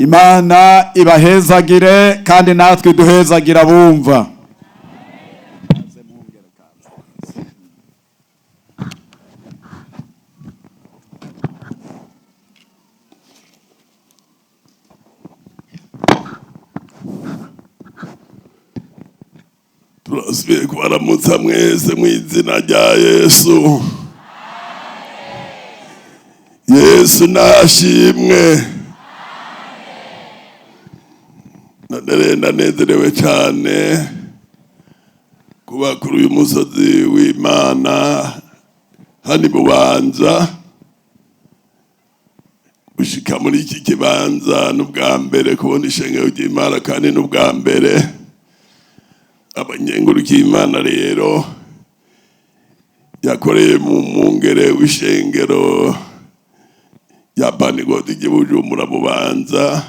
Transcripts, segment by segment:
Imana ibahezagire kandi natwe duhezagira bumva. Turasubiye kubaramutsa mwese mu izina rya Yesu. Yesu nashimwe. None rero ndanezerewe cyane kuba kuri uyu musozi w'Imana hano i Bubanza. Gushika muri iki kibanza n'ubwa mbere kubona ishengero ry'Imana, kandi n'ubwa mbere abanyengurukiye Imana rero yakoreye mu mungere w'ishengero ya Pantegoti ry'i Bujumbura Bubanza,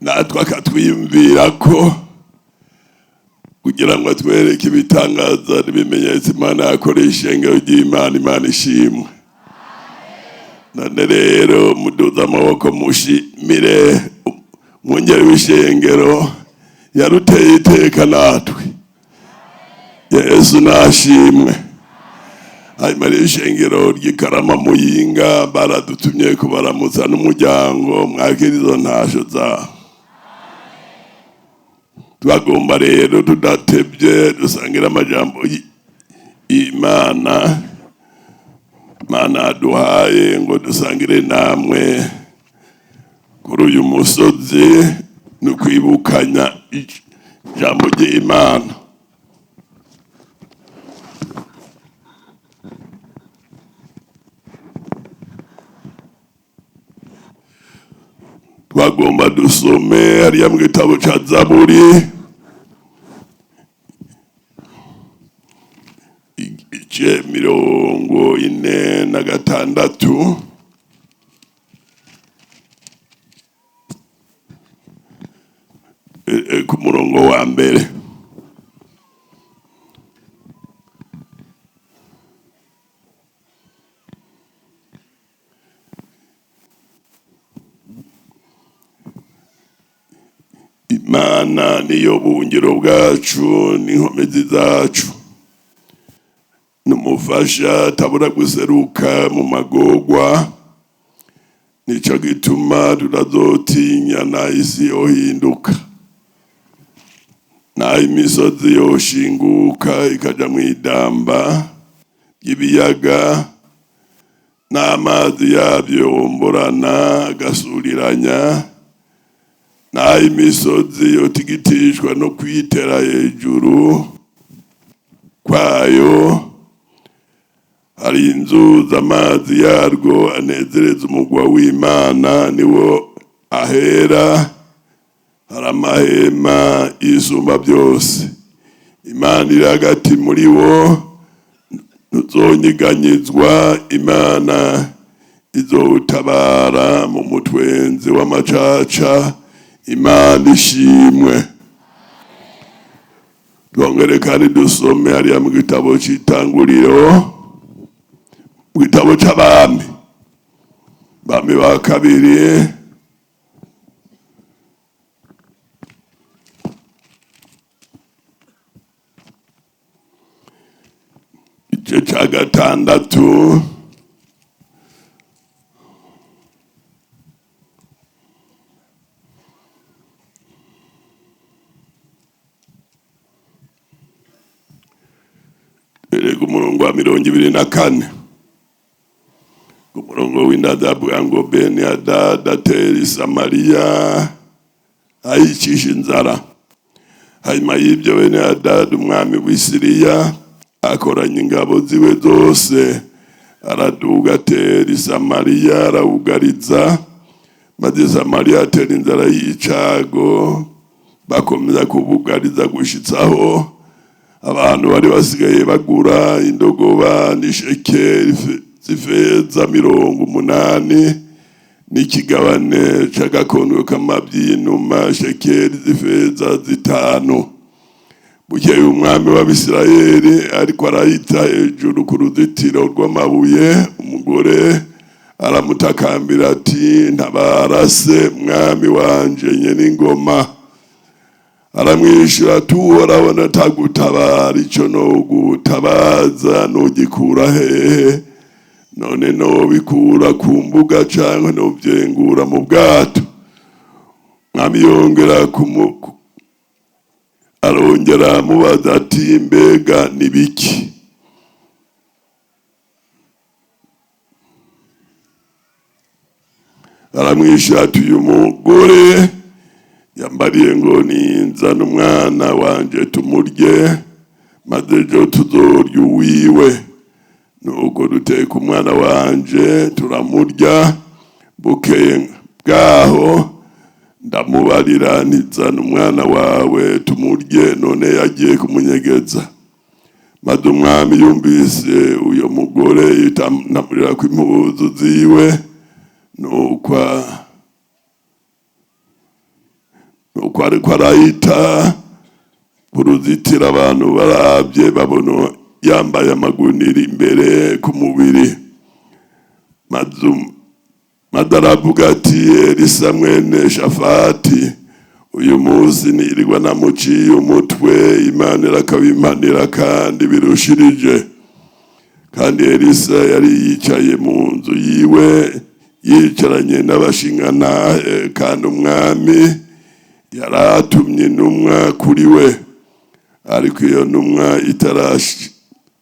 natwe akatwiyumvira ko kugira ngo atwereke ibitangaza n'ibimenyetso Imana yakoreye ishengero ry'Imana. Imana ishimwe. None rero muduze amaboko mushimire umwungere w'ishengero yaruteye iteka natwe. Yesu nashimwe. Hanyuma rero ishengero ry'ikarama Muyinga baradutumye kubaramutsa n'umuryango, mwakira izo ntasho zaho. Twagomba rero tudatebye dusangira amajambo y'Imana Imana yaduhaye ngo dusangire namwe kuri uyu musozi no kwibukanya ijambo ry'Imana. Twagomba dusome hariya mu gitabo ca Zaburi igice 46, ku murongo wa mbere. Imana niyo buhungiro bwacu n'inkomezi zacu, n'umufasha atabura guseruka mu magorwa. Nico gituma tutazotinya na isi yohinduka, naho imisozi yoshinguka ikaja mw'idamba ry'ibiyaga, n'amazi yabyo yomborana agasuriranya, naho imisozi yotigitishwa no kwitera hejuru kwayo. Hari inzuzi amazi yarwo anezereza umugwa w'Imana, niwo ahera, hari amahema y'isumba byose. Imana iri hagati muri wo, ntuzonyeganyezwa. Imana izowutabara mu mutwenzi w'amacaca. Imana ishimwe. Twongere kandi dusome hariya mu gitabo c'itanguriro, mu gitabo c'abami, Bami ba kabiri, igice ca 6. Erega umurongo wa 24, ku murongo w'indadavuga ngo Beni Hadadi atera i Samariya ayicisha inzara. Hanyuma y'ibyo Beni Hadadi umwami w'i Siriya akoranya ingabo ziwe zose, araduga atera i Samariya arawugariza. Maze Samariya atera inzara y'icago, bakomeza kubugariza gushitsaho abantu bari basigaye bagura indogoba n'ishekeri z'ifeza 80, n'ikigabane c'agakondwe k'amabyi y'inuma shekeri z'ifeza 5. Bukeye umwami w'Abisirayeli ariko arahita hejuru ku ruzitiro rw'amabuye, umugore Aramutakambira ati: "Ntabara se, mwami wanje nyene ingoma!" Aramwishyura ati: "Uhoraho natagutabara, icyo nogutabaza nugikura hehe? None nobikura ku mbuga canke novyengura mu bwato?" Mwami yongera arongera amubaza ati: "Mbega ni biki?" Aramwishyura ati: "Uyu mugore yambariye ngo ninzane umwana wanje tumurye, maze ejo tuzorya uwiwe. Nuko duteka umwana wanje turamurya. Bukeye bwaho ndamubarira ntizana umwana wawe tumurye, none yagiye kumunyegeza." Maze umwami yumvise uyo mugore yitanamurira ko impuzu ziwe. Nuko ariko arayita ku ruzitiro, abantu barabye babona yambaye amagunira imbere ku mubiri. Maze aravuga ati: "Elisa mwene Shafati, uyu munsi nirirwa namuciye umutwe, Imana irakabimpanira kandi birushirije." Kandi Elisa yari yicaye mu nzu yiwe, yicaranye n'abashingantahe, kandi umwami yaratumye intumwa kuri we. Ariko iyo ntumwa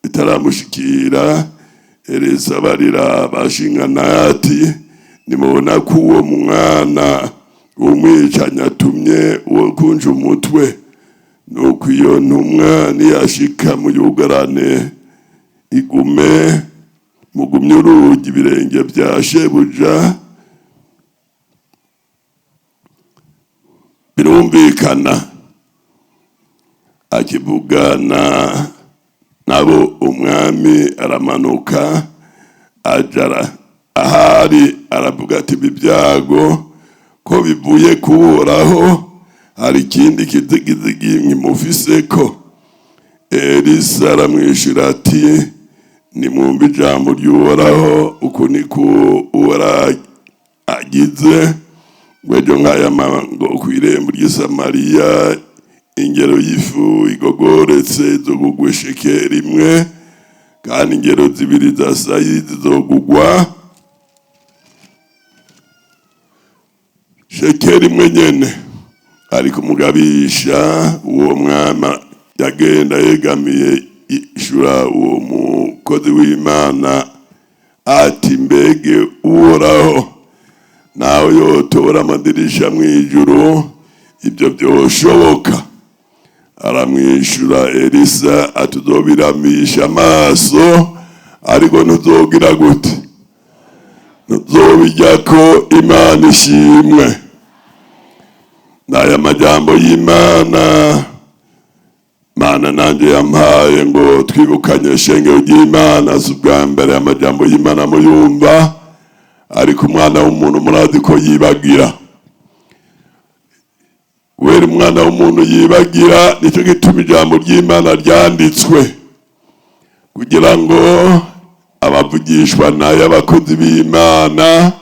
itaramushikira, Elisa barira abashingantahe ati: "Nimubona ko uwo mwana w'umwicanyi atumye uwo kunja umutwe. Nuko iyo ntumwa niyashika, muyugarane igume, mugumye urugi ibirenge bya shebuja." Birumvikana, akivugana nabo, umwami aramanuka ajara ahari, aravuga ati: "Ibi byago ko bivuye kuhoraho, hari ikindi kizigizigi nkimufise ko?" Elisa aramwishyura ati: "Nimwumve ijambo ry'Uhoraho. Uku niko Uhoraho agize ngo ejo nk'aya mango ku irembo ry'i Samariya ingero y'ifu igogoretse izogugwa shekeri 1, kandi ingero 2 za sayiri zizogugwa shekeri 1 nyene." Ariko umugabisha uwo mwami yagenda yegamiye ishura uwo mukozi w'Imana ati: "Mbege Uhoraho nawe yotora amadirisha mu ijuru, ibyo byoshoboka?" Aramwishyura Elisa ati: "Uzobiramisha amaso, ariko ntuzogira gute? Ntuzobijya ko." Imana ishimwe. N'aya majambo y'Imana, Mana nanjye yampaye ngo twibukanye shengero ry'Imana. Si ubwa mbere amajambo y'Imana muyumva, ariko umwana w'umuntu murazi ko yibagira. Kubera umwana w'umuntu yibagira, nicyo gituma ijambo ry'Imana ryanditswe, kugira ngo abavugishwa nayo, abakozi b'Imana,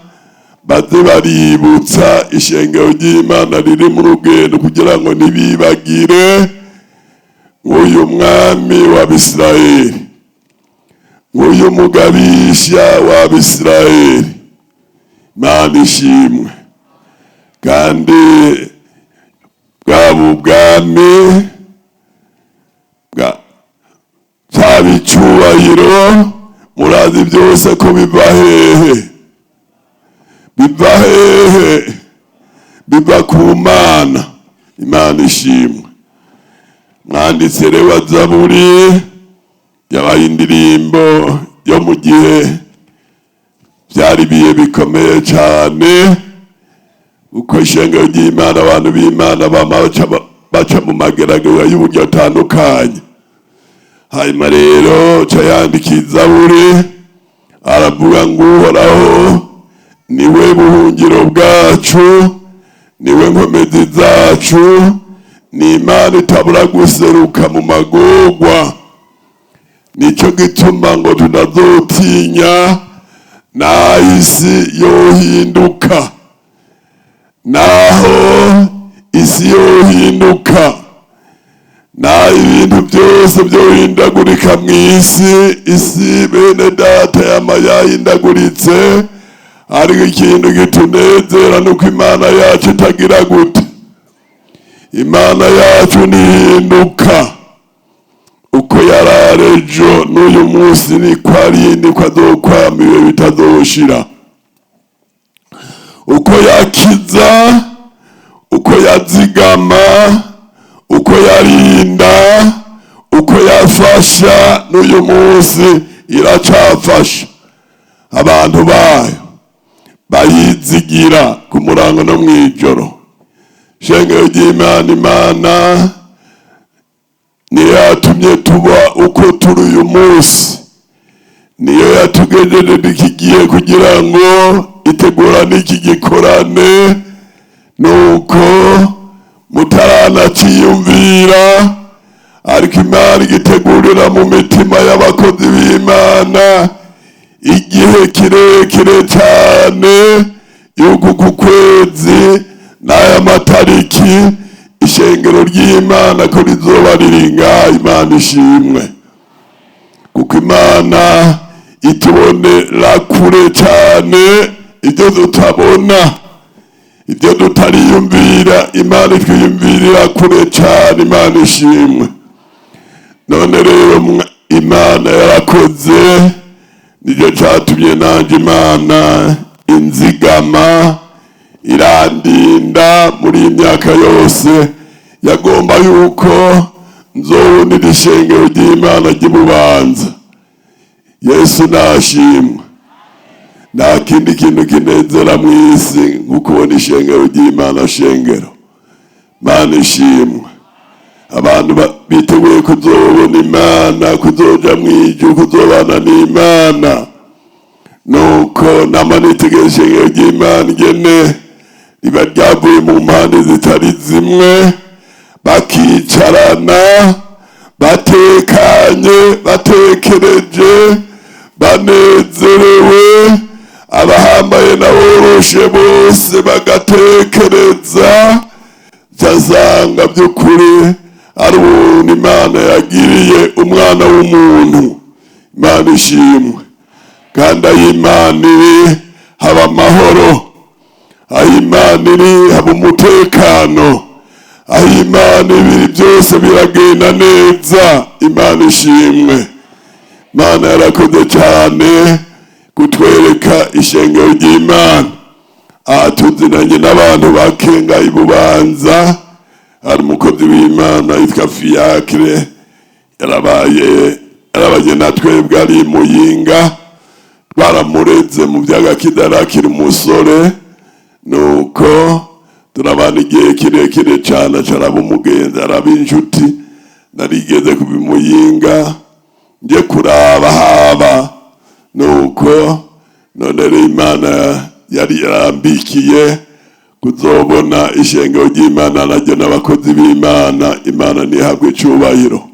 baze baributsa ishengero ry'Imana riri mu rugendo, kugira ngo ntibibagire nk'uyu mwami w'Abisirayeli, nk'uyu mugabisha w'Abisirayeli. Imana ishimwe. Kandi bwaba ubwami bwa cyaba icyubahiro, murazi byose ko biva hehe? Biva hehe? Biva ku Mana. Imana ishimwe. Mwanditse rero wa Zaburi yabaye indirimbo yo mu gihe byari ibihe bikomeye cyane, uko ishengero ry'Imana, abantu b'Imana bama baca mu magerageza y'uburyo atandukanye. Hanyuma rero ca yandika Izaburi, aravuga ngo: "Uhoraho niwe buhungiro bwacu, niwe nkomezi zacu, ni Imana itabura guseruka mu magorwa. Nicyo gituma ngo tunazotinya." Naho isi yohinduka, naho isi yohinduka, naho ibintu byose byohindagurika mu isi, isi bene data yama yahindaguritse, ariko ikintu gitunezera nuko Imana yacu itagira gute? Imana yacu ntihinduka. Uko yarari ejo, n'uyu munsi niko ari, niko azokwama ibihe bitazoshira. Uko yakiza, uko yazigama, uko yarinda, uko yafasha, n'uyu munsi iracafasha abantu bayo bayizigira ku murango no mw'ijoro. Shengero ry'Imana, Imana niyo yatumye tuba uko turi uyu munsi, niyo yatugejeje iki gihe kugira ngo itegura n'iki gikorane. Nuko mutaranaciyumvira, ariko Imana igitegurira mu mitima y'abakozi b'Imana igihe kirekire cyane yuko uku kwezi n'aya matariki ishengero ry'Imana ko rizoba riri ngaha. Imana ishimwe, kuko Imana itubonera kure cyane. Ibyo tutabona, ibyo tutariyumvira, Imana itwiyumvirira kure cyane. Imana ishimwe. None rero Imana yarakoze, nicyo cyatumye nanjye Imana inzigama, irandinda muri iyi myaka yose. Yagomba yuko nzobonera ishengero ry'Imana ry'Ibubanza. Yesu nashimwe. Nta kindi kintu kinezera mu isi nko kubona ishengero ry'Imana. Shengero, Mana ishimwe. Abantu biteguye kuzobona Imana, kuzoja mu ijuru, kuzobana n'Imana. Nuko nama nitegereje ishengero ry'Imana ingene riba ryavuye mu mpande zitari zimwe, bakicarana batekanye, batekereje, banezerewe, abahambaye n'aboroshe bose bagatekereza, cyasanga by'ukuri ari ubuntu Imana yagiriye umwana w'umuntu. Imana ishimwe. Kandi aho Imana iri haba amahoro, aho Imana iri haba umutekano, aho Imana ibiri byose biragenda neza. Imana ishimwe. Imana yarakoze cyane kutwereka ishengero ry'Imana. Aha tuzinanye n'abantu bakenga Ibubanza. Hari umukozi w'Imana yitwa Fiacre, yarabaye na twebwe ari Muyinga, baramureze mu by'agakidara akiri umusore. Nuko turabana igihe kirekire cyane, acaraba umugenzi, araba inshuti. Narigeze kubimuyinga nje kuraba haba. Nuko none rero Imana yari yarambikiye kuzobona ishengero ry'Imana naryo n'abakozi b'Imana. Imana ntihabwe icubahiro.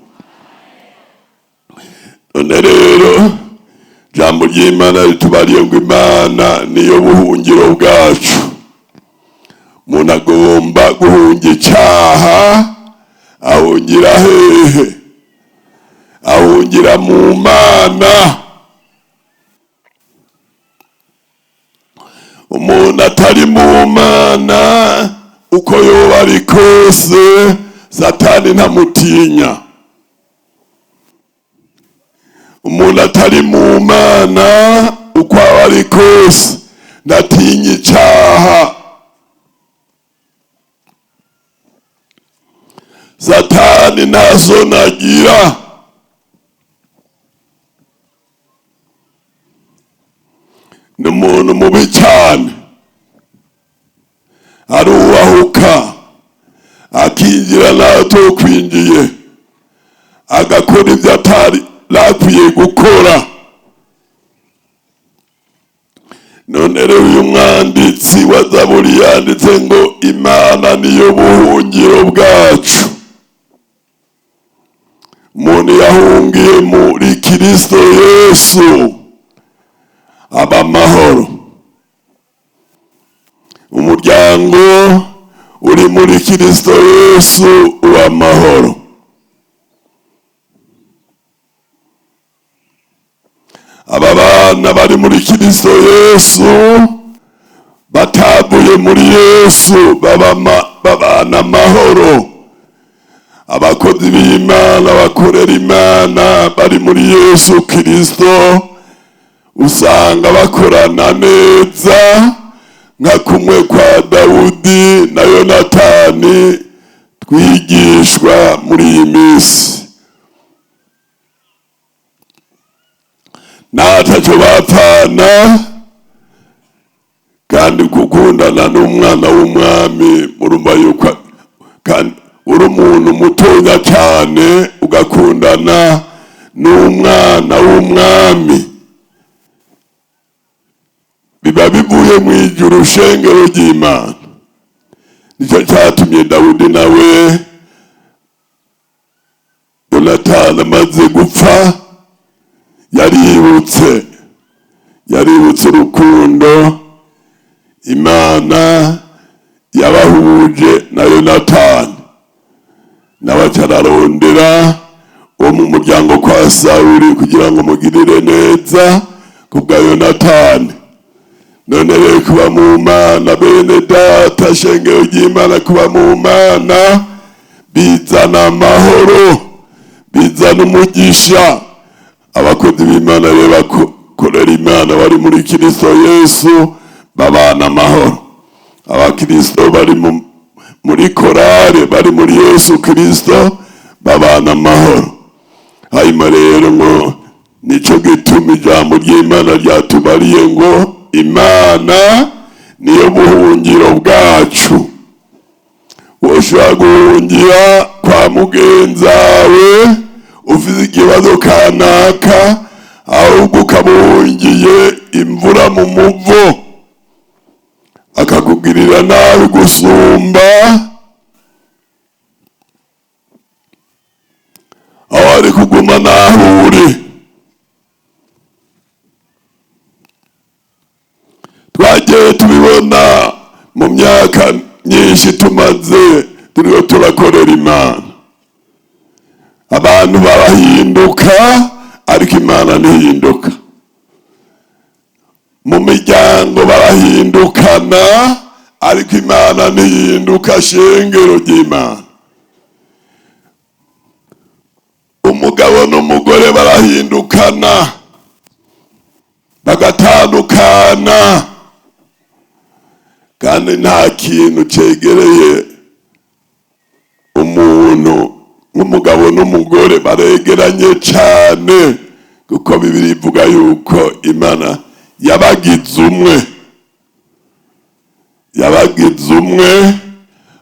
None rero jambo ry'Imana ritubariye ngo Imana niyo buhungiro bwacu. Umuntu agomba guhunga icyaha ahungira hehe? Ahungira mu Mana. Umuntu atari mu Mana, uko yoba ari kose, Satani ntamutinya. Umuntu atari mu Mana, uko aba ari kose, ndatinya icyaha. Satani ntazo nagira. Ni umuntu mubi cyane, arubahuka akinjira n'atokwinjiye, agakora ibyo atari akwiye gukora. None rero uyu mwanditsi wa Zaburi yanditse ngo Imana niyo buhungiro bwacu. Umuntu yahungiye muri Kristo Yesu aba amahoro. Umuryango uri muri Kristo Yesu uba amahoro. Aba bana bari muri Kristo Yesu batavuye muri Yesu babana amahoro. Abakozi b'Imana bakorera Imana bari muri Yesu Kristo usanga bakorana neza, nka kumwe kwa Dawudi na Yonatani twigishwa muri iyi minsi. Ntacyo bapfana, kandi gukundana n'umwana w'umwami murumva yuko kandi uri umuntu mutonya cyane ugakundana n'umwana w'umwami, biba bivuye mu ijuru shengero ry'Imana. Nicyo cyatumye Dawudi nawe Yonatani amaze gupfa yaributse urukundo Imana yabahuje na Yonatani, nawe acararondera wo mu muryango kwa Sawuli kugira ngo mugirire neza kubwa Yonatani. None rero kuba mu Mana, bene data, shengero ry'Imana, kuba mu Mana bizana amahoro, bizana umugisha. Abakozi b'Imana rero bakorera Imana bari muri Kristo Yesu babana amahoro. Abakristo bari muri korale bari muri Yesu Kristo babana amahoro. Hanyuma rero ngo nico gituma ijambo ry'Imana ryatubariye ngo Imana niyo buhungiro bwacu. Woshobora guhungira kwa mugenzawe ufite ikibazo kanaka, ahubwo ukabuhungiye imvura mu muvo akakugirira nabi gusumba aho ari kuguma naho uri. Twagiye tubibona mu myaka myinshi tumaze turiho turakorera Imana. Abantu barahinduka ariko Imana ntihinduka. Mu miryango barahindukana ariko Imana ntihinduka. Shengero ry'Imana, umugabo n'umugore barahindukana bagatandukana, kandi nta kintu cegereye umuntu nk'umugabo n'umugore baregeranye cyane, kuko Bibiliya ivuga yuko Imana yabagize umwe, yabagize umwe.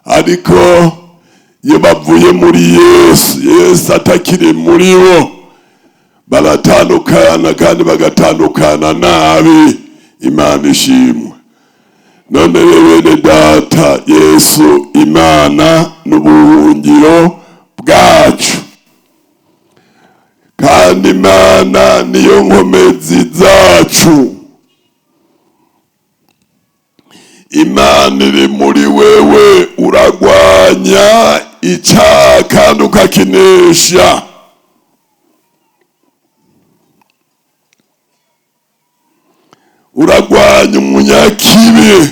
Ariko iyo bavuye muri Yesu, Yesu atakiri muri bo, baratandukana kandi bagatandukana nabi. Imana ishimwe. None rero bene data, Yesu Imana n'ubuhungiro bwacu, kandi Imana niyo nkomezi zacu. Imana iri muri wewe, uragwanya icyaha kandi ukakinesha. Uragwanya umunyakibi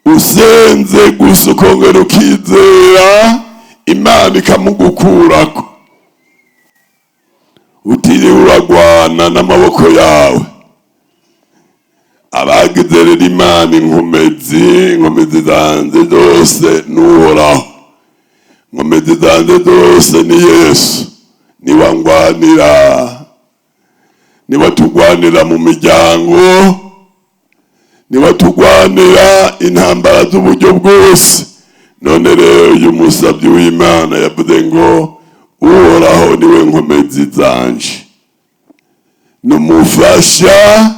usenze gusa ukongera ukizera Imana ikamugukurako, utiriwe uragwana n'amaboko yawe. Abagize rero Imana inkomezi, inkomezi zanjye zose n'Uhoraho, inkomezi zanjye zose ni Yesu, niwe ngwanira, niwe tugwanira mu miryango, niwe tugwanira intambara z'uburyo bwose. None rero uyu musabyi w'Imana yavuze ngo Uhoraho niwe nkomezi zanje, n'umufasha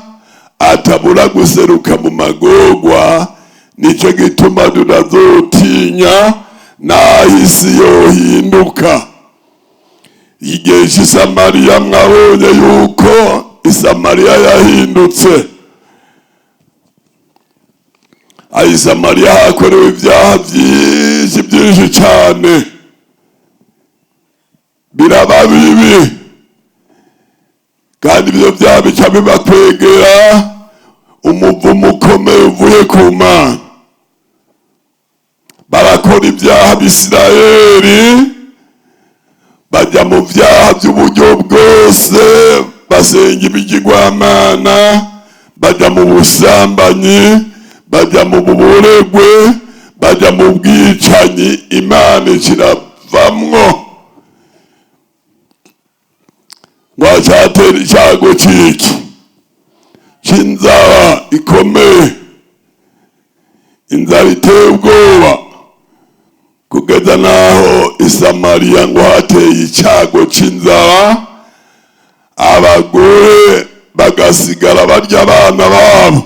atabura guseruka mu magorwa. Nicyo gituma tutazotinya naho isi yohinduka. Igihe cy'i Samariya mwabonye yuko i Samariya yahindutse. Ayi Samariya hakorewe ibyaha byinshi byinshi cyane, biraba bibi, kandi ibyo byaha bica bibakwegera umuvumo ukomeye uvuye ku Mana. Barakora ibyaha Bisirayeli, bajya mu byaha by'uburyo bwose, basenga ibigirwamana, bajya mu busambanyi, bajya mu buboregwe, bajya mu bwicanyi. Imana ikiravamwo ngo acyatera icyago ciki c'inzara ikomeye, inzara iteye ubwoba, kugeza naho i Samariya ngo hateye icyago c'inzara, abagore bagasigara barya abana babo.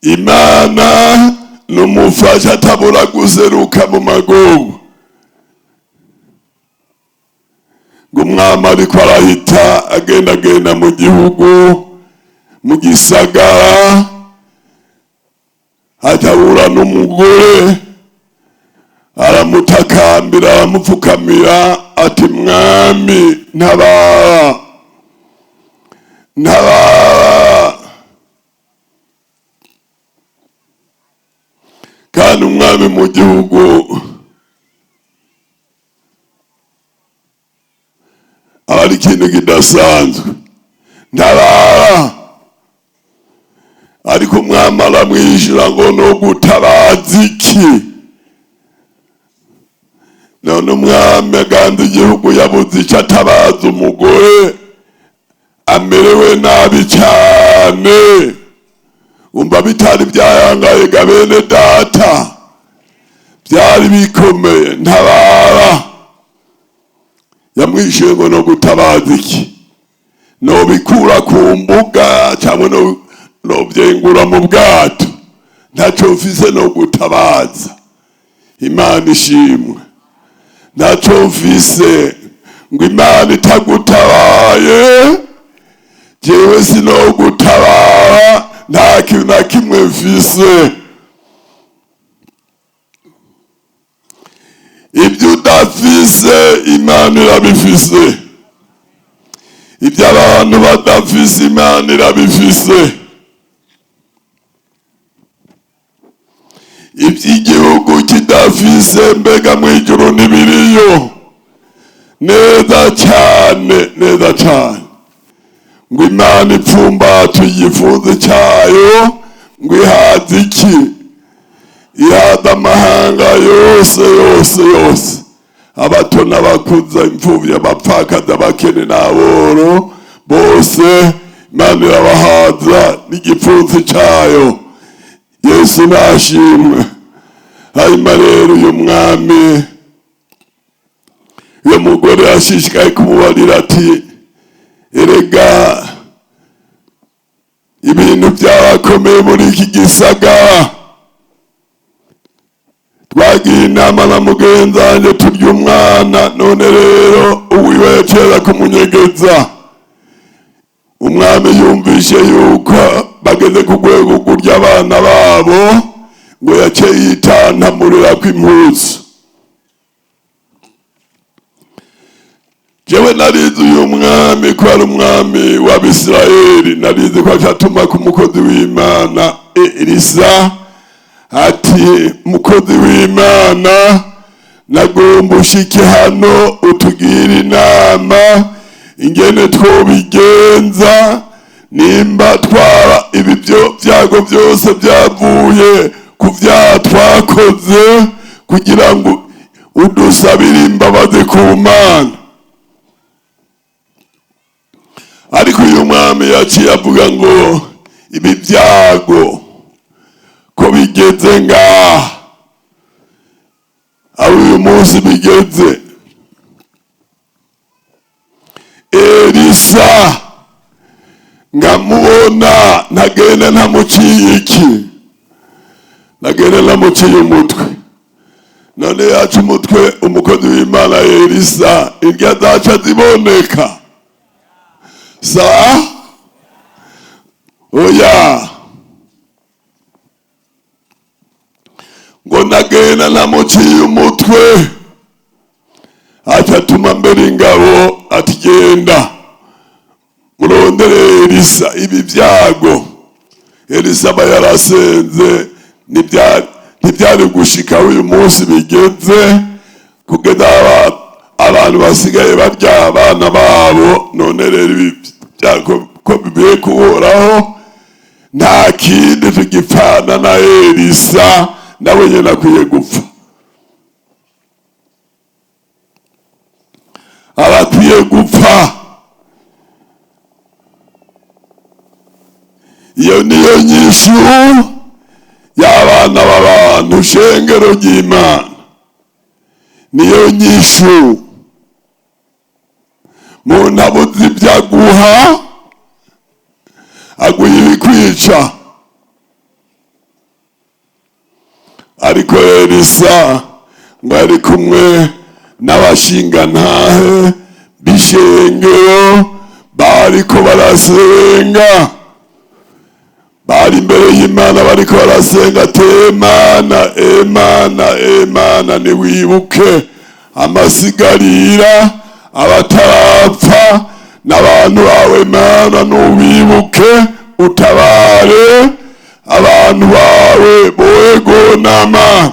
Imana n'umufasha atabura guseruka mu magogo. Ngo umwami ariko arahita agendagenda mu gihugu, mu gisagara, atabura n'umugore, aramutakambira, aramupfukamira ati: mwami ntabara, ntabara. Kandi umwami mu gihugu aba ari ikintu kidasanzwe, ntabara. Ariko umwami aramwishyura ngo no gutabaza iki? None umwami aganza igihugu yabuze icyo atabaza umugore amerewe nabi cyane. Umva bitari byayangaye ga bene data, byari bikomeye. Ntabara. Yamwishyuye ngo no gutabaza iki? Nobikura ku mbuga cyangwa nobyengura mu bwato, ntacyo mfise no gutabaza. Imana ishimwe, ntacyo mfise ngo Imana itagutabaye jewe sinogutabara, nta kintu na kimwe mfise. Ibyo udafise Imana irabifise, ibyo abantu badafise Imana irabifise, iby'igihugu kidafise mbega mu ijuru ntibiriyo. Neza cyane, neza cyane. Ngo Imana ipfumbata igifunze cyayo, ngo ihaze iki? Ihaze amahanga yose yose yose, abato n'abakuza, imfuvyi, abapfakazi, abakene n'aboro, bose Imana irabahaza n'igipfunsi cyayo. Yesu nashimwe. Hanyuma rero uyu mwami, uyu mugore yashishikaye kumubarira ati: erega ibintu byarakomeye muri iki gisagara, twagiye inama na mugenzi wanjye turya umwana, none rero uwiwe yaciye kumunyegeza. Umwami yumvishe yuko bageze ku rwego kurya abana babo, ngo yaciye yitantamurira kw'impuzu. Jewe narizi uyu mwami ko ari umwami w'Abisirayeli, narizi ko acatuma ku mukozi w'Imana Elisa ati: mukozi w'Imana, nagomba ushike hano utugire inama ingene twobigenza, nimba twara ibi byago byose byavuye ku byaha twakoze, kugira ngo udusabire imbabazi ku Mana. Ariko uyu mwami yaciye avuga ngo ibi byago ko bigeze ngaha, aho uyu munsi bigeze, Elisa ngamubona ntagenda ntamuciye iki, ntagenda ntamuciye umutwe, None yaca umutwe umukozi w'Imana Elisa, indya zaca ziboneka sa? Oya, ngo nagenda namuciye umutwe, acatuma mbere ingabo ati genda murondere Elisa. Ibi byago Elisa aba yarasenze ntibyari gushika uyu munsi bigeze, kugeza abantu basigaye barya abana babo. None rero ibi byago ko bigiye kuhoraho, nta kindi tugipfana na Elisa, nawe nyine akwiye gupfa, abakwiye gupfa. Iyo niyo nyishu y'abana b'abantu, shengero ry'Imana, niyo nyishu. Muntu abuze ibyo aguha, aguha ibikwica. Ariko Elisa ngo ari kumwe n'abashingantahe b'ishengero, bariko barasenga, bari imbere y'Imana bariko barasenga ati Emana, Emana, Emana, niwibuke amasigarira abatarapfa n'abantu bawe Mana, nubibuke utabare abantu bawe boye gonama,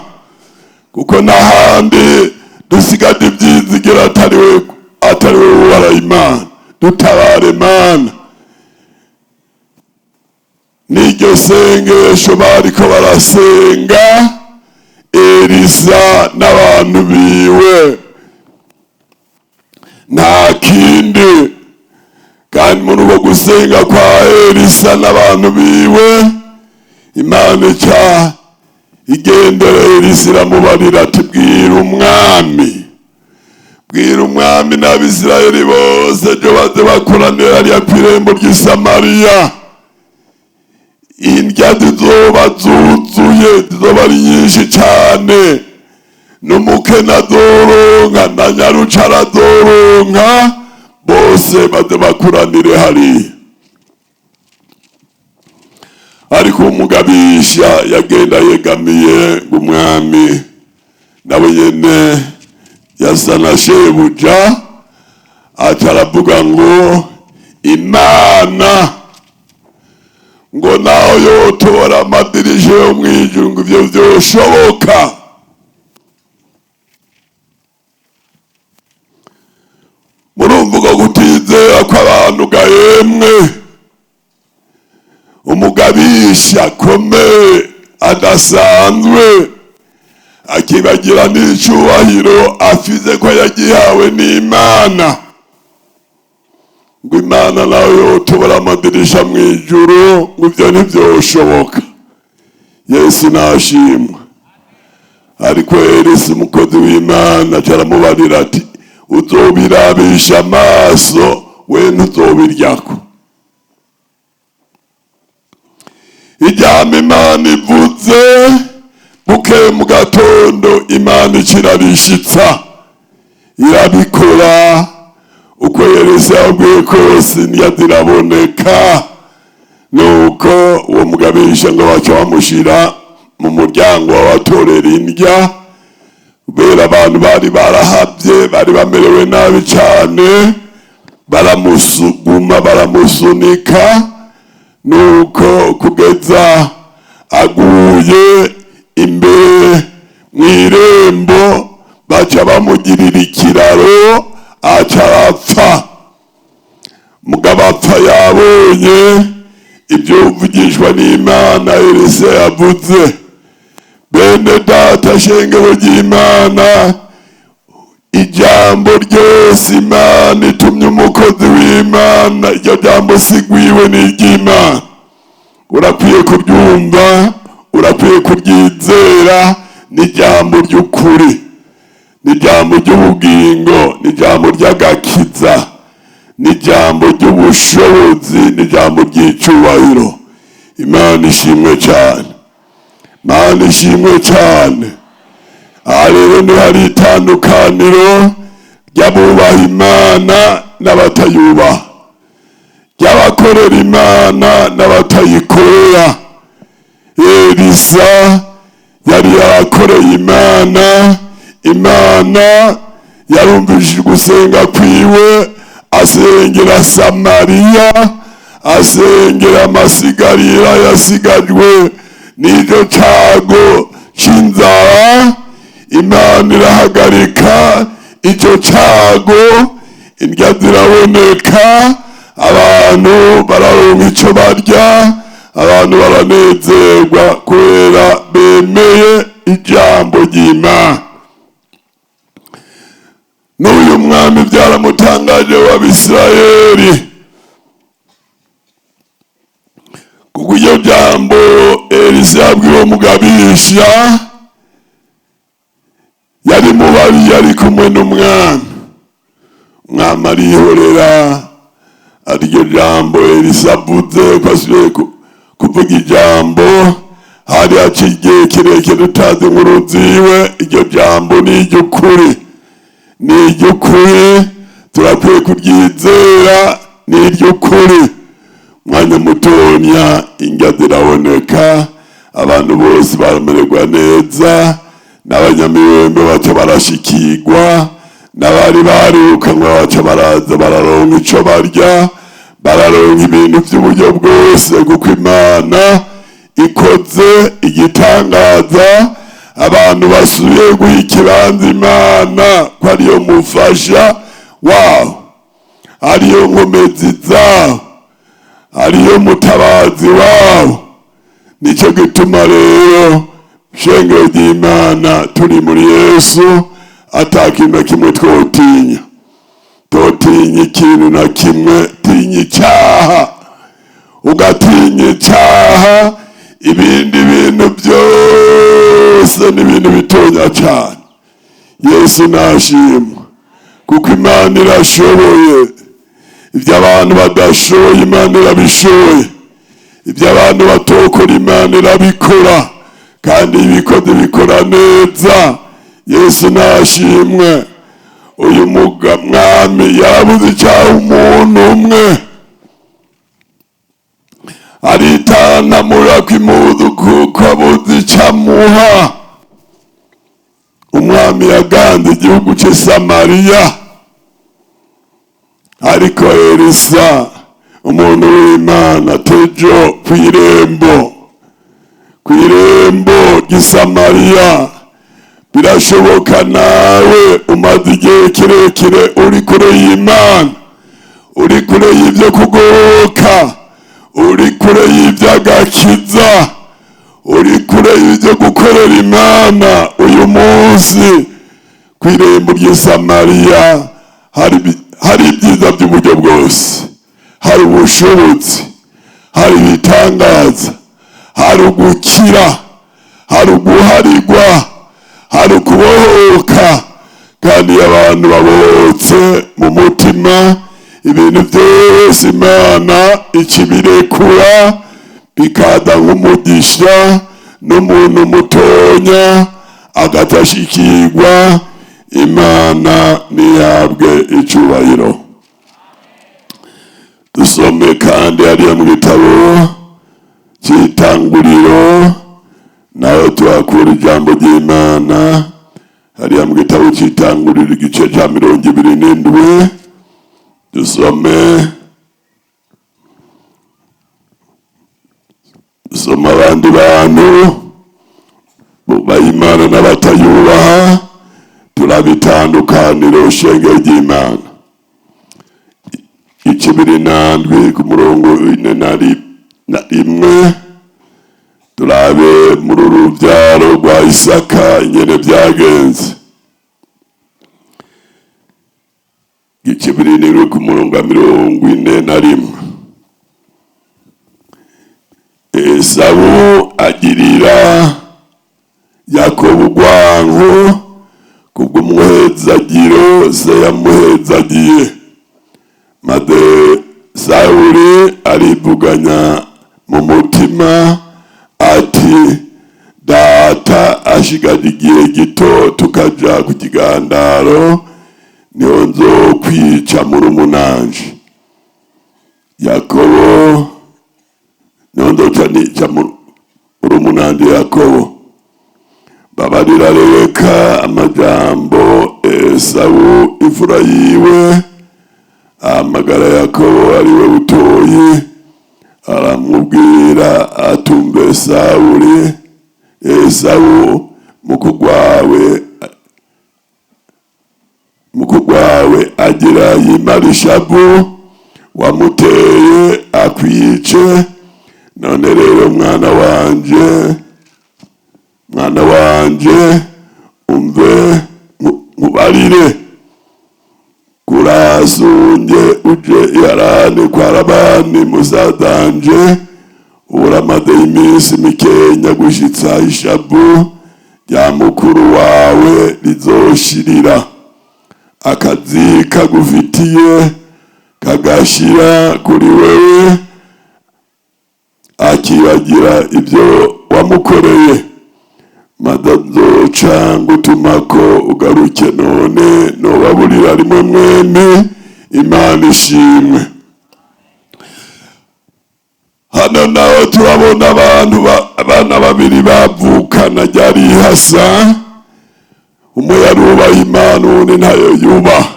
kuko n'ahandi dusigaje ibyizigiro atari we ubara Imana. Dutabare Mana. N'iryo sengesho bariko barasenga Elisa n'abantu biwe, nta kindi. Kandi muri uko gusenga kwa Elisa n'abantu biwe, Imana ica igendera Elisa iramubarira ati bwira umwami, bwira umwami n'Abisirayeli bose ejo baze bakoranira hariya kw'irembo ry'i Samariya, indya zizoba zuzuye, zizoba ari nyinshi cane, n'umukene azoronka na nyarucara azoronka, bose baze bakoranire hariya. Ariko umugabisha yagenda yegamiye umwami, nawe nyene yasa na shebuja, aca aravuga ngo Imana ngo naho yotora amadirisha yo mw'ijuru ngo ivyo vyoshoboka. Murumva uko kutizera kw'abantu gahemwe. Umugabisha akomeye adasanzwe akibagira n'icubahiro afize ko yagihawe n'Imana, ngo Imana nawe yotobora amadirisha mw'ijuru ngo ivyo ntivyoshoboka. Yesu nashimwe. Ariko Elisa umukozi w'Imana aca aramubarira ati uzobirabisha amaso, we ntuzobiryako. Ijambo Imana ivuze bukeye mu gatondo, Imana ikirarishitsa irabikora uko Elisa yabwiye kose, ntiyaziraboneka. Nuko uwo mugabisha ngo baca bamushira mu muryango w'abatorera indya, kubera abantu bari barahavye, bari bamerewe nabi cane, baramusuguma baramusunika, nuko kugeza aguye imbere mw'irembo, baca bamugirira ikiraro, aca arapfa. Mugabo apfa yabonye ibyo uvugishwa n'Imana Elisa yavuze. Bene data, shengero ry'Imana, ijambo ryose Imana itumye umukozi w'Imana, iryo jambo sigwiwe n'iry'Imana. Urakwiye kuryumva, urakwiye kuryizera, ni ijambo ry'ukuri, ni ijambo ry'ubugingo, ni ijambo ry'agakiza, ni ijambo ry'ubushobozi, ni ijambo ry'icubahiro. Imana ishimwe cyane, Imana ishimwe cyane. Aha rero niho hari itandukaniro ry'abubaha Imana n'abatayubaha, ry'abakorera Imana n'abatayikorera. Elisa yari yarakoreye Imana, Imana yarumvishije gusenga kwiwe, asengera Samariya, asengera amasigarira yasigajwe n'icyo cago c'inzara. Imana irahagarika icyo cago, indya ziraboneka, abantu bararonka ico barya, abantu baranezerwa kubera bemeye ijambo ry'Imana. N'uyu mwami byaramutangaje w'Abisirayeli, kuko iryo jambo Elisa yabwiwe mugabisha yari mubabi, yari kumwe n'umwami. Umwami arihorera, ariryo jambo Elisa avuze ko asubiye kuvuga ijambo. Hari haciye igihe kirekire utazi inkuru ziwe. Iryo jambo ni iry'ukuri, ni iry'ukuri, turakwiye kuryizera, ni iry'ukuri. Mwanya mutonya indya ziraboneka, abantu bose baramererwa neza, n'abanyamibembe baca barashikirwa, n'abari barukanwe baca baraza bararonka ico barya, bararonka ibintu vy'uburyo bwose, kuko Imana ikoze igitangaza. Abantu basubiye guha ikibanza Imana ko ariyo mufasha wabo, ariyo nkomezi zabo, ariyo mutabazi wabo. Nicyo gituma rero shengero ry'Imana turi muri Yesu, ata kintu na kimwe twotinya. Totinya ikintu na kimwe, tinya icyaha. Ugatinya icyaha, ibindi bintu byose ni ibintu bitonya cyane. Yesu nashimwe, kuko Imana irashoboye. Ibyo abantu badashoboye Imana irabishoboye, ibyo abantu batokora Imana irabikora, kandi ibikoze bikora neza. Yesu nashimwe. Uyu mwami yarabuze icyaha umuntu umwe, aritanamura kw'impuzu kuko abuze icyo amuha. Umwami yaganze igihugu cy'i Samariya, ariko Elisa umuntu w'Imana tejo kw'irembo, kw'irembo ry'i Samariya. Birashoboka nawe umaze igihe kirekire uri kure y'Imana, uri kure y'ibyo kugoboka, uri kure y'iby'agakiza, uri kure y'ibyo gukorera Imana. Uyu munsi kw'irembo ry'i Samariya hari ibyiza by'uburyo bwose, hari ubushobozi, hari ibitangaza, hari ugukira, hari uguharigwa, hari ukubohoka. Kandi abantu babohotse mu mutima, ibintu byose Imana ikibirekura bikaza nk'umugisha, n'umuntu mutonya agatashikirwa. Imana ntihabwe icyubahiro. Dusome kandi hariya mu gitabo cy'itanguriro, naho tuhakura ijambo ry'Imana. Hariya mu gitabo cy'itanguriro igice cya 27, dusome abandi bantu bubaha Imana n'abatayubaha, turabitandukanira shengero ry'Imana. 27 ku murongo 41, turabe muri urubyaro rwa Isaka ingene byagenze. 27 ku murongo 41, Esawu agirira Yakobo urwanko kubw'umuhezagiro se yamuhezagiye, maze Sawuli arivuganya mu mutima ati, data ashigaje igihe gito ukaja ku kigandaro, niho nzokwica murumunanje Yakobo, niho nzoca nica murumunanje Yakobo. Babarira Rebeka amajambo Esawu imfura yiwe, ahamagara Yakobo ariwe butoyi, aramubwira atumbe Sawuli Esawu mukugwawe agira yimara ishavu wamuteye akwice. None rero mwana wanje, mwana wanje, umve nkubarire, kurasunge uje i Harani kwa Labani musazanje, uramaze iminsi mikenya gushitsa ishavu rya mukuru wawe rizoshirira, akazi kagufitiye kagashira kuri wewe, akibagira ibyo wamukoreye, maze nzoca ngutumako ugaruke. None nobaburira rimwe mwembi. Imana ishimwe. Hano naho turabona abantu abana babiri bavukana ryari ihasa. Umwe yarubaha Imana, uwundi ntayo yubaha.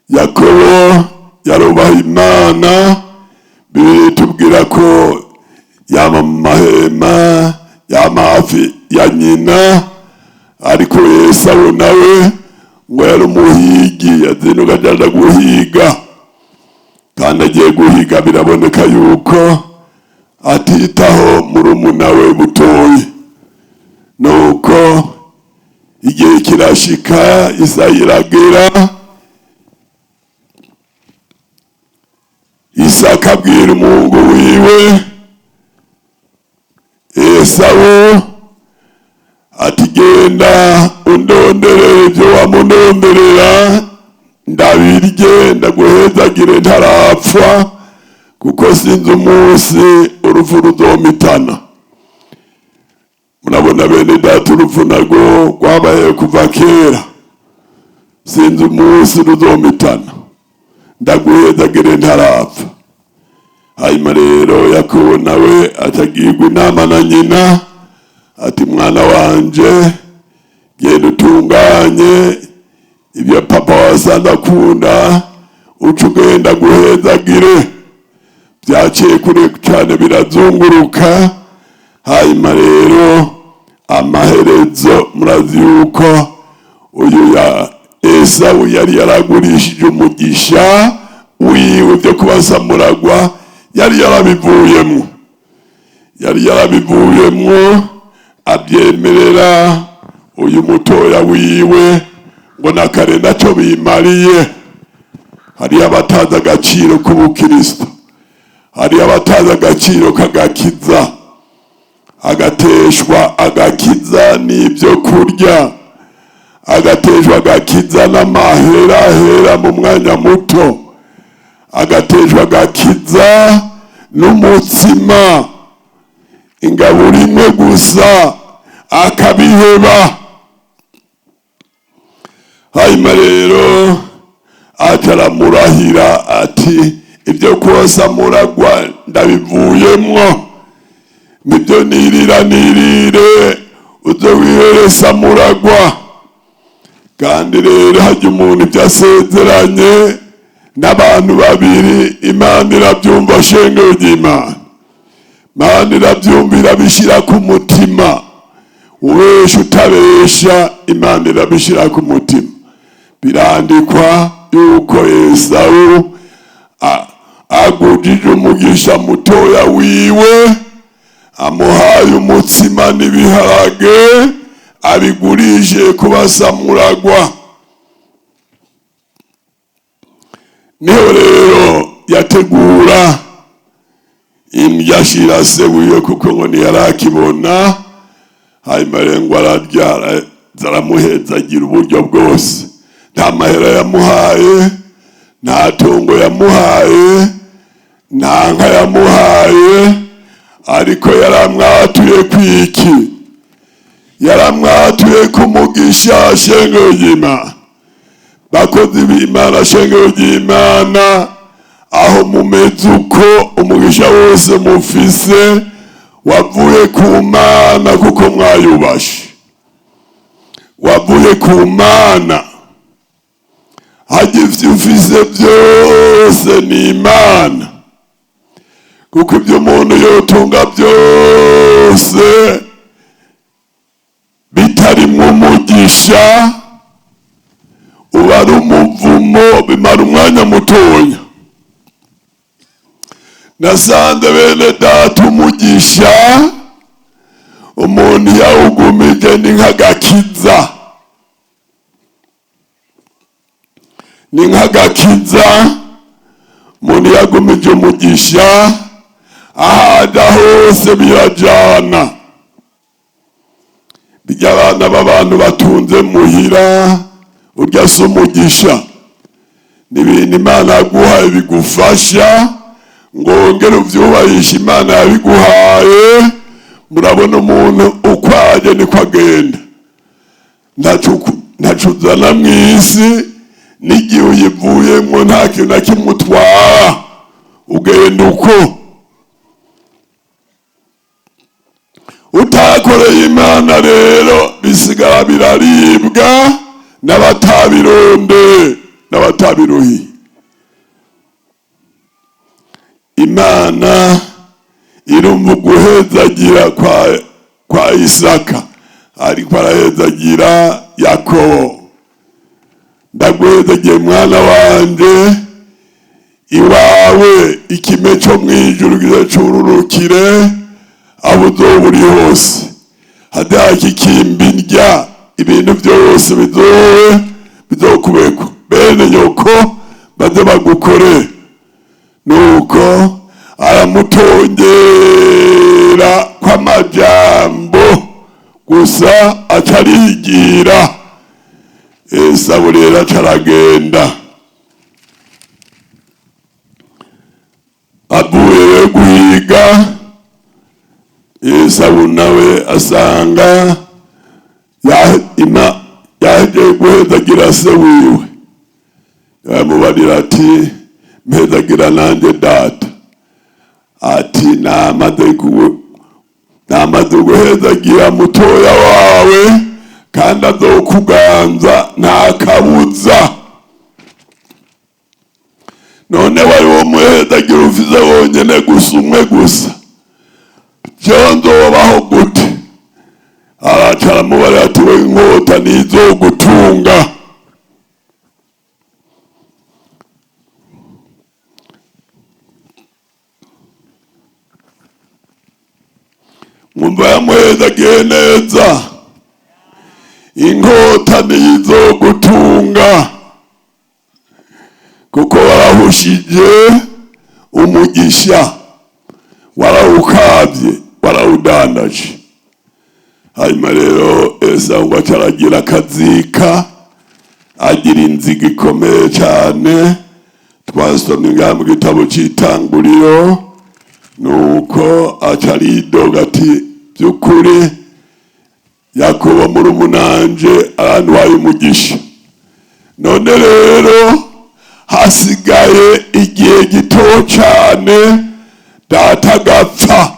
Yakobo yarubaha Imana. Bibiliya itubwira ko yama mu mahema, yama hafi ya nyina. Ariko Esawu nawe ngo yari umuhigi, yazinduka ajaja guhiga, kandi agiye guhiga biraboneka yuko atitaho murumuna we butoyi. Nuko igihe kirashika, isaha iragera, Isaka abwira umuhungu wiwe Esawu ati: "Genda undonderere ibyo wamunonderera, ndabirye, ndaguhezagire ntarapfa, kuko sinzi umunsi urupfu ruzomitana." Murabona bene data, urupfu narwo rwabaye kuva kera. "Sinzi umunsi ruzomitana, ndaguhezagire ntarapfa." Hanyuma rero Yakobo nawe atagirwa inama na nyina, ati: "Mwana wanje, genda utunganye ibyo papa wasanze akunda, uca ugenda guhezagire." Byaciye kure cyane, birazunguruka. Hanyuma rero amaherezo murazi yuko uyu ya Esawu yari yaragurishije umugisha wiwe. Byo kubasamuragwa yari yarabivuyemo, yari yarabivuyemo, abyemerera uyu mutoya wiwe ngo na kare nacyo bimariye. Hariyo abatazi agaciro k'ubukristo, hariyo abatazi agaciro k'agakiza, agateshwa agakiza n'ibyo kurya, agateshwa agakiza n'amaherahera mu mwanya muto, agateshwa agakiza n'umutsima, ingaburo imwe gusa akabiheba. Hanyuma rero acaramurahira ati: "Ibyo kosa muragwa ndabivuyemwo, nibyo nirira nirire, uze wiheresa muragwa." Kandi rero hajya umuntu ibyo asezeranye n'abantu babiri, Imana irabyumva. Shengero ry'Imana, Imana irabyumva, irabishyira ku mutima. Ubesha utabesha, Imana irabishyira ku mutima. Birandikwa yuko Esawu agujije umugisha mutoya wiwe, amuhaye umutsima n'ibiharage, abigurije kubasamuragwa. Niho rero yategura indya, ashira se wiwe, kuko ngo ntiyarakibona. Hanyuma rero ngo ararya, aramuhezagira uburyo bwose. Nta mahera yamuhaye, nta tungo yamuhaye, nta nka yamuhaye, ariko yaramwatuye kwiki? Yaramwatuye kumugisha. Shengero ry'Imana, bakozi b'Imana, shengero ry'Imana, aho mumeze uko, umugisha wose mufise wavuye ku Mana, kuko mwayubashe. Wavuye ku Mana. Hajya ivyo ufise byose ni Imana, kuko ibyo umuntu yotunga byose bitarimwo umugisha uba ari umuvumo, bimara umwanya mutonya. Nasanze, bene data, umugisha umuntu yawugumije ni nk'agakiza, ni nk'agakiza. Umuntu yagumije umugisha, ahaja hose birajana. Bijya abana b'abantu batunze muhira, urya si umugisha. Ni ibintu Imana yaguhaye bigufasha ngo wongere uvyubahishe Imana yabiguhaye. Murabona, umuntu uko aje niko agenda. Ntaco uzana mw'isi, n'igihe uyivuyemwo nta kintu na kimwe utwara, ugenda uko. Utakoreye Imana rero bisigara biraribwa n'abatabironde n'abatabiruhiye. Imana irumva uguhezagira kwa Isaka, ariko arahezagira Yakobo. "Ndaguhezagiye, mwana wanje, iwawe ikime cyo mwijuru kize cururukire aho uzoba uri hose, hadaki ikimbindya, ibintu byose bizobe bizokubeko, bene nyoko baze bagukore." Nuko aramutongera kw'amajambo gusa, acarigira. Esawu rero acaragenda. Avuye guhiga, Esawu nawe asanga yahejeje guhezagira se wiwe. Yamubarira ati: "Mpezagira nanjye, data." Ati: "Namaze guhezagira mutoya wawe, kandi azokuganza nta kabuza. None wari wo muhezagira ufise wonyene gusa, umwe gusa, jewe nzobaho gute?" Araca aramubarira ati: "We, inkota ntizogutunga." Mwumva yamuhezagiye neza. Inkota ntizogutunga, kuko warahushije umugisha, warawukabye, warawudandaje. Hanyuma rero Esawu ngo aca aragira akazika, agira inzigo ikomeye cyane. Twasomye ngaha mu gitabo cy'Itanguriro. Nuko aca aridoga ati: "By'ukuri Yakobo murumunanje arantwaye umugisha. None rero hasigaye igihe gito cyane data agapfa.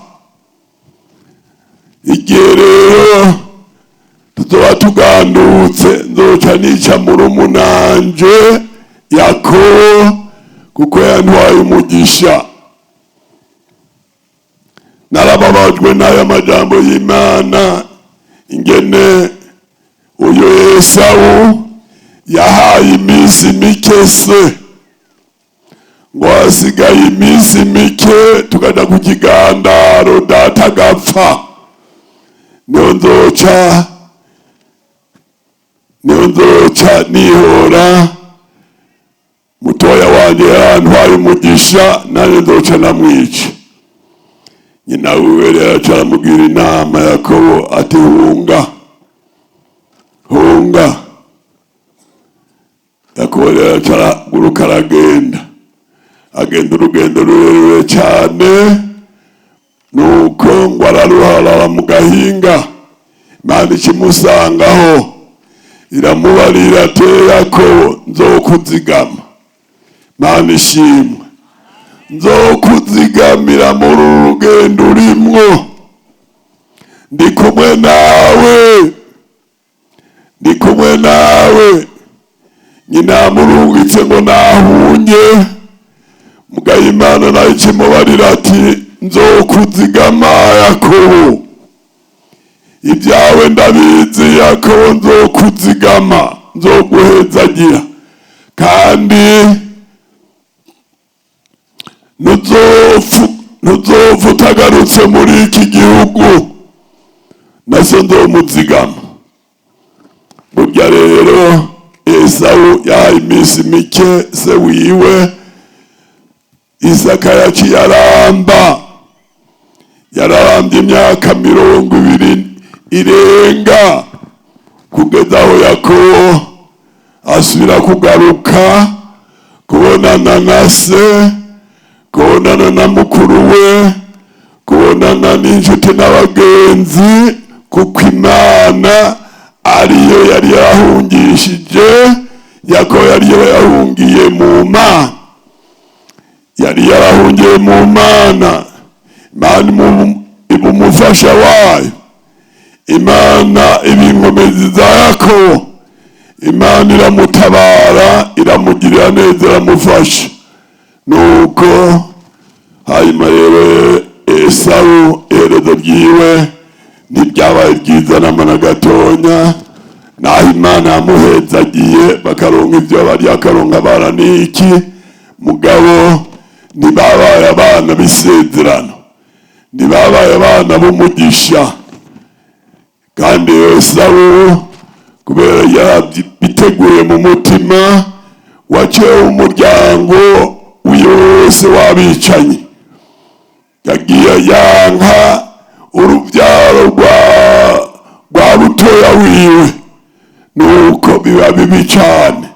Igihe rero tuzoba tugandutse, nzoca nica murumunanje Yakobo, kuko yantwaye umugisha." Narababajwe n'aya majambo y'Imana, ingene uyu Esawu yahaye iminsi mike se, ngo hasigaye iminsi mike tukaja ku kigandaro, data agapfa, niyo nzoca nihora. Mutoya wanje yarantwaye umugisha, nanjye nzoca namwica. Nyina wiwe rero aca aramubwira inama Yakobo ati: "Hunga, hunga." Yakobo rero aca araguruka, aragenda, agenda urugendo rurerure cyane. Nuko ngo araruharara mu gahinga. Imana ikimusangaho iramubarira ati: "Yakobo, nzokuzigama." Imana ishimwe. Nzokuzigamira muri uru rugendo urimwo, ndi kumwe nawe, ndi kumwe nawe. Nyina yamurungitse ngo nahunye mugaye, Imana nayo ikimubarira ati: "Nzokuzigama, Yakobo, ibyawe ndabizi. Yakobo, nzokuzigama, nzoguhezagira, kandi ntuzopfa utagarutse muri iki gihugu." Naso nzomuzigama. Burya rero Esawu yahaye iminsi mike se wiwe Isaka. Yaciye aramba, yararambye imyaka 20 irenga, kugeza aho Yakobo asubira kugaruka kubonana na se, kubonana na mukuru we, kubonana n'inshuti n'abagenzi, kuko Imana ariyo yari yarahungishije Yakobo. Yari yahungiye mu Mana, yari yarahungiye mu Mana. Imana iba umufasha wayo, Imana iba inkomezi za Yakobo. Imana iramutabara, iramugirira neza, iramufasha. Nuko hanyuma rero Esawu iherezo ryiwe ntiryabaye ryiza na gatonya. Naho Imana yamuhezagiye, bakaronka ibyo barya, akaronka abana n'iki, mugabo ntibabaye abana b'isezerano, ntibabaye abana b'umugisha. Kandi Esawu, kubera yarabiteguye mu mutima, waciye umuryango wose w'abicanyi. Yagiye yanka urubyaro rwa butoya wiwe, nuko biba bibi cyane.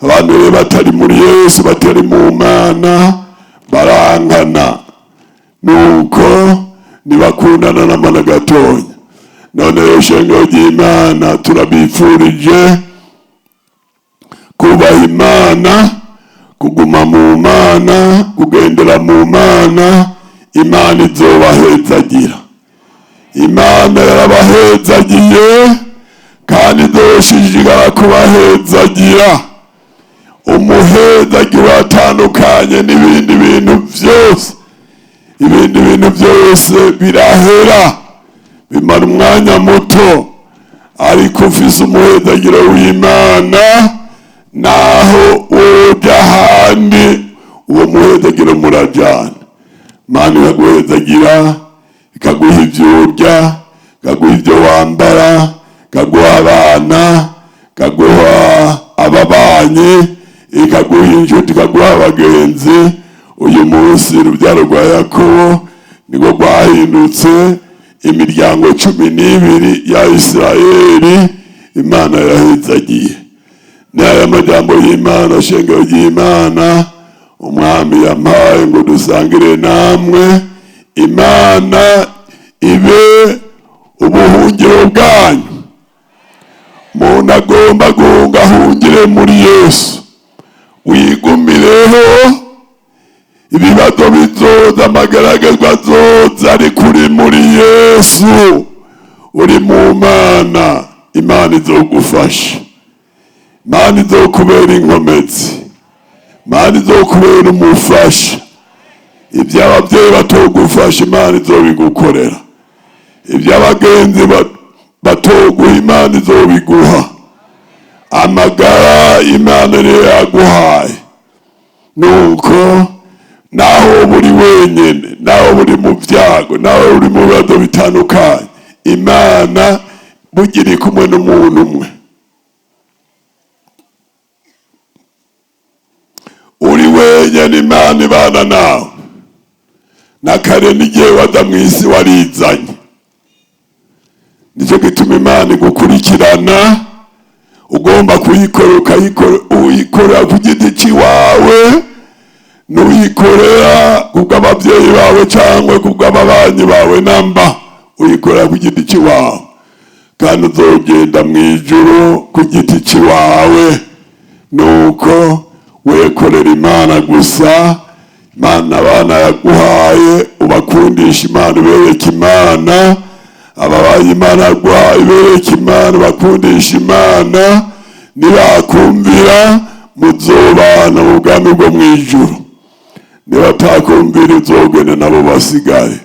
Abantu rero batari muri Yesu, batari mu Mana, barankana, nuko ntibakundana na gatonya. None rero, shengero ry'Imana, turabifurije kubaha Imana, kuguma mu Mana, kugendera mu Mana. Imana izobahezagira. Imana yarabahezagiye kandi izoshishikara kubahezagira. Umuhezagira atandukanye n'ibindi bintu byose. Ibindi bintu byose birahera, bimara umwanya muto, ariko ufise umuhezagiro w'Imana, naho woja ahandi, uwo muhezagiro murajana. Imana ikaguhezagira, ikaguha ibyo urya, ikaguha ibyo wambara, ikaguha abana, ikaguha ababanyi, ikaguha inshuti, ikaguha abagenzi. Uyu munsi urubyaro rwa Yakobo nibwo rwahindutse imiryango 12 ya Isirayeli Imana yahezagiye. N'aya majambo y'Imana, shengero ry'Imana, Umwami yampaye ngo dusangire namwe. Imana ibe ubuhungiro bwanyu. Umuntu agomba guhunga, ahungire muri Yesu, wigumireho. Ibibazo bizoza, amagaragazwa azoza, ariko uri muri Yesu, uri mu Mana, Imana izogufasha, Imana izokubera inkomezi, Imana izokubera umufasha. Ibyo ababyeyi batogufasha, Imana izobigukorera. Ibyo abagenzi batoguha, Imana izobiguha. Amagara Imana niyo yaguhaye. Nuko naho buri wenyine, naho buri mu byago, naho uri mu bibazo bitandukanye, Imana bugira iri kumwe n'umuntu umwe. Uri wenyine, Imana ibana nawe. Na kare n'igihe waza mu isi warizanye. Nicyo gituma Imana igukurikirana. Ugomba kuyikora, ukayikora, uyikorera ku giti cy'iwawe, n'uyikorera kubw'ababyeyi bawe cyangwa kubw'ababanyi bawe. Namba uyikorera ku giti cy'iwawe. Kandi uzogenda mu ijuru ku giti ciwawe. Nuko wekorera Imana gusa. Imana, abana yaguhaye ubakundisha Imana, ubereke Imana. Ababaye Imana yaguhaye, ubereke Imana, ubakundisha Imana. Nibakumvira, muzobana mu bwami bwo mu ijuru. Nibatakumvira, uzogende nabo basigaye.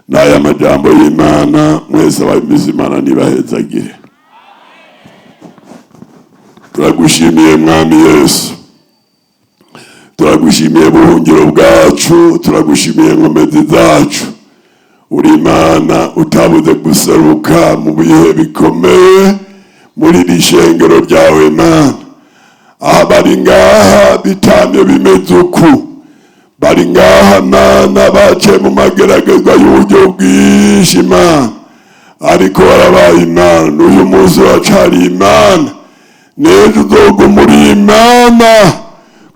N'aya majambo y'Imana. Mwese abamize, Imana nibahezagire. Turagushimiye, Mwami Yesu. Turagushimiye, buhungiro bwacu. Turagushimiye, nkomezi zacu. Uri Imana utabuze guseruka mu bihe bikomeye muri iri shengero ryawe. Mana, aha bari ngaha bitamye bimeze uku, bari ngaha, Mana, baciye mu mageragezwa y'uburyo bwinshi, Mana, ariko warabaye Imana. N'uyu munsi uracari Imana, n'ejo uzoguma uri Imana,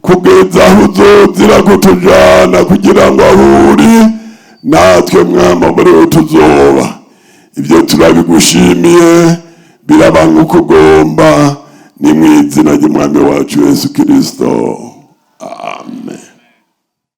kugeza aho uzozira kutujana, kugira ngo aho uri natwe, Mwama, muri wo tuzoba. Ibyo turabigushimiye. Biraba nk'uko ugomba. Ni mu izina ry'Umwami wacu Yesu Kirisito.